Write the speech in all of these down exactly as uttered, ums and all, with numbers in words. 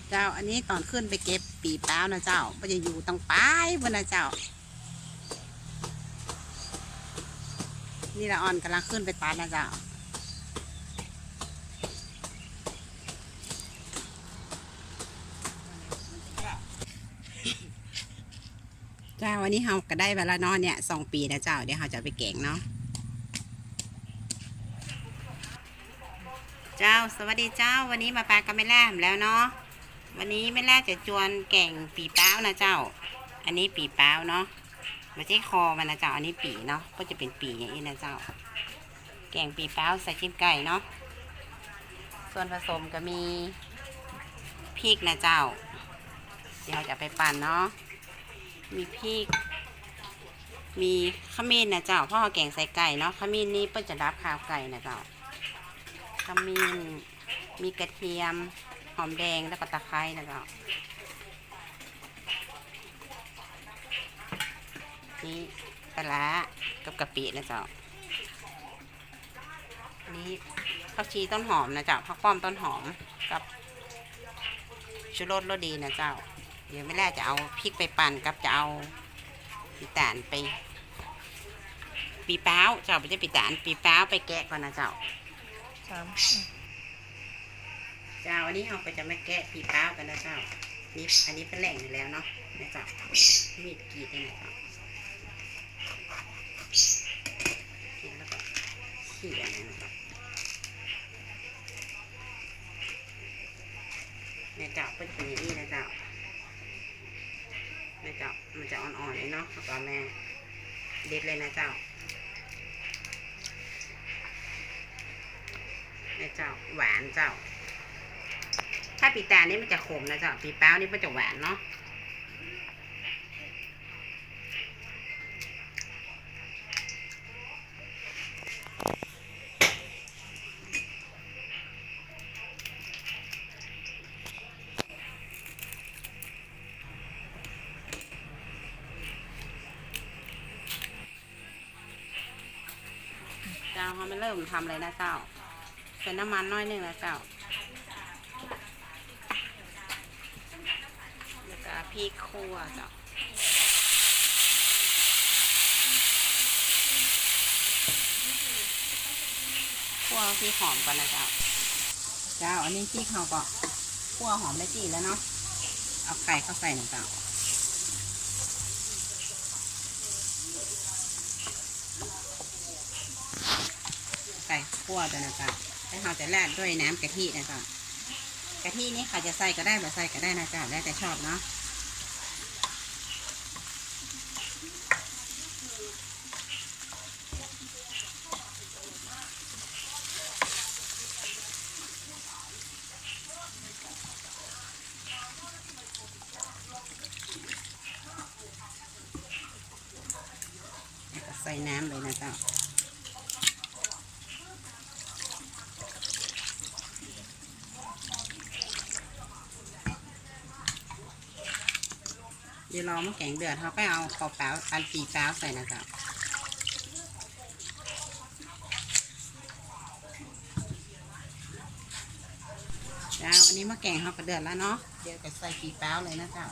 เจ้า อันนี้ต๋อนขึ้นไปเก็บปี่ป๊าวนะเจ้า ก็จะอยู่ตังป๋ายปู๊นนะเจ้า นี่ละอ่อนก่ำลังขึ้นไปตัดนะเจ้า เจ้า อันนี้เฮาก็ได้มาแล้วเนาะ เนี่ย สองปี๋นะเจ้า เดี๋ยวเฮาจะเอาไปแก๋งเนาะ เจ้า สวัสดีเจ้า วันนี้มาปะกับแม่แร่แล้วเนาะ วันนี้แม่แร่จะจวนแก๋งปี่ป๊าวนะเจ้า อันนี้ปี่ป๊าวเนาะ บ่ใจ้คอมันนะเจ้า อันนี้ปี่เนาะ ก็จะเป๋นปี่อย่างอี้นะเจ้า แก๋งปี่ป๊าวใส่จิ๊นไก่เนาะ ส่วนผสมก็มีพริกนะเจ้า เดี๋ยวเฮาจะไปปั่นเนาะ มีพริก มีขมิ้นนะเจ้า เพราะเฮาแก๋งใส่ไก่เนาะ ขมิ้นนี่เปิ้นจะดับคาวไก่นะเจ้า ขมิ้น มีกระเทียม หอมแดง แล้วก็ตะไคร้นะเจ้า นี่ปลาร้ากับกะปินะเจ้า นี่ผักชีต้นหอมนะเจ้า ผักป้อมต้นหอม กับชูรสรสดีนะเจ้า เดี๋ยวแม่แร่จะเอาพริกไปปั่นกับจะเอาปี๋ต๋านไป ปี่ป๊าวเจ้า บ่ใจ้ปี๋ต๋าน ปี่ป๊าวไปแกะก่อนนะเจ้า สาม เจ้า อันนี้เฮาก็จะมาแกะปี่ป๊าวกั๋นนะเจ้า นี่ อันนี้เปิ้นแหล่งอยู่แล้วเนาะ นะเจ้า มีดกรีดนี่นะเจ้า กรีดแล้วก็เขี่ยนี่นะเจ้า เนี่ยเจ้า เปิ้นจะเป๋นอย่างอี้นะเจ้า เนี่ยเจ้า มันจะอ่อนๆ นี่เนาะ แล้วก็แม่เด็ดเลยนะเจ้า เนี่ยเจ้า หวานเจ้า ถ้าปี๋ต๋านนี่มันจะขมนะเจ้า ปี่ป๊าวนี่มันจะหวานเนาะ เจ้า เฮามาเริ่มทำเลยนะเจ้า ใส่น้ำมันน้อยนึ่งนะเจ้า แล้วก็พริกขั่วเจ้า ขั่วพริกหอมก่อนนะเจ้า เจ้า อันนี้พริกเฮาก็ขั่วหอมได้ตี้แล้วเนาะ เอาไก่เข้าใส่หน่อยเจ้า ไก่ขั่วไปนะเจ้า แล้วเฮาจะราดด้วยน้ำกะทินะเจ้า กะทินี่ใผจะใส่ก็ได้ บ่ใส่ก็ได้นะเจ้า แล้วแต่ชอบเนาะ ใส่น้ำเลยนะเจ้า เดี๋ยวรอหม้อแก๋งเดือด เฮาก็เอาข้าวเปล่า อันปี๋ป๊าวใส่นะเจ้า เจ้า อันนี้หม้อแก๋งเฮาก็เดือดแล้วเนาะ เดี๋ยวจะใส่ปี๋ป๊าวเลยนะเจ้า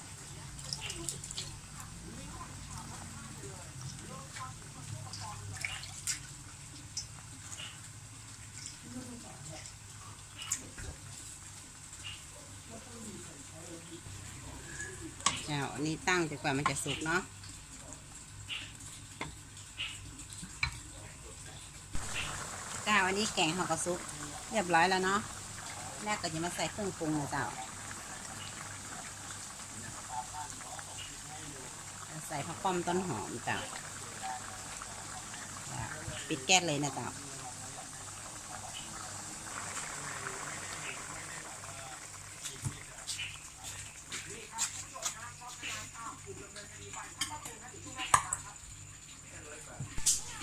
เจ้า อันนี้ตั้งจนกว่ามันจะสุกเนาะ เจ้า อันนี้แก๋งเฮาก็สุกเรียบร้อยแล้วเนาะ แล้วก็จะมาใส่เครื่องปรุงนะเจ้า ใส่ผักป้อมต้นหอมเจ้า ปิดแก๊สเลยนะเจ้า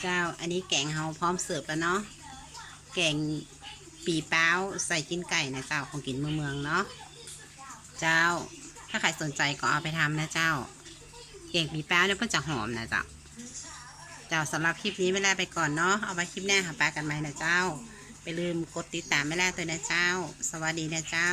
เจ้า อันนี้แก๋งเฮาพร้อมเสิร์ฟแล้วเนาะ แก๋งปี๋ป๊าวใส่จิ๊นไก่นะเจ้า ของกิ๋นเมืองๆ เนาะ เจ้า ถ้าใผสนใจ๋ก็เอาไปทำนะเจ้า แก๋งปี๋ป๊าวเนี่ยเปิ้นจะหอมนะเจ้า เจ้า สำหรับคลิปนี้แม่แร่ไปก่อนเนาะ เอาไว้คลิปหน้าหาปะกั๋นใหม่นะเจ้า อย่าลืมกดติดต๋ามแม่แร่ตวยนะเจ้า สวัสดีนะเจ้า